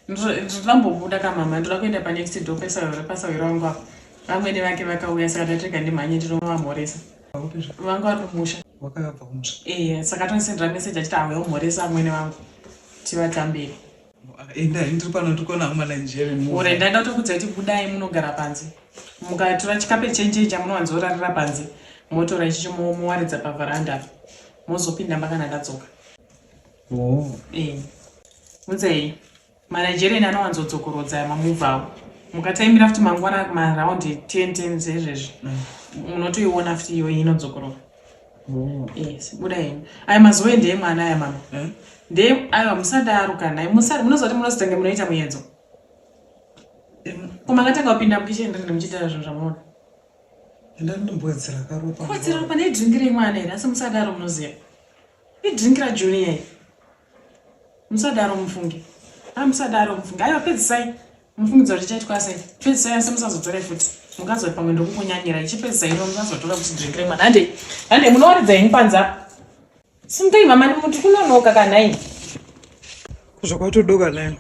Ndinambobuda kamama ndoda kuenda panext door pasawira wangu apa. Vamwene vake vakauya saka ndatega ndimhanye ndinovamhoresa. Vanga vari kumusha. Wakabva kumusha? Eh, saka atondisendera message achiti auya umhoresa amwene vangu tivatambire. Enda ndiri pano ndiri kuona hangu maNigerian movie. Ore ndaida kutokudza kuti budai munogara panze. Mukatora chikape chenje chamunowanzorarira panze motora ichicho mowaridza pavharanda mozopinda mba kana ndadzoka. Oh. Eh. Mudzei. MaNigerian anowanzodzokorodza aya mamove awo. Mukataimira futi mangwana maround 10 10 zezvezvi. Munotoiona futi iyoyi inodzokorora. Oh. Yes, buda henyu. Aya mazuva ndeye mwana aya mama. Eh? Ndeye aiwa musadaro kana. Musada munozoti munozitange munoita muyedzo. Ko makatanga kupinda mukitchen rini muchiita zvinhu zvamunoda? Enda ndinombowedzera karopa. Kuwedzera ropa nedrink remwana here asi musadaro munoziva. Idrink raJunior iri. Musadaro mufunge. Ah musadaro mufunge. Aiwa pedzisai. Mufungidzo kuti chaitwa sei? Pedzisai asi musazotore futi. Mukazoti pamwe ndokukunyanyira. Ichipedzisai ino musazotora kuti drink remwana. Hande. Hande munowaridza henyu panze apa. Simukai mama muti kunonoka kana ini. Zvakwatodoka nayo.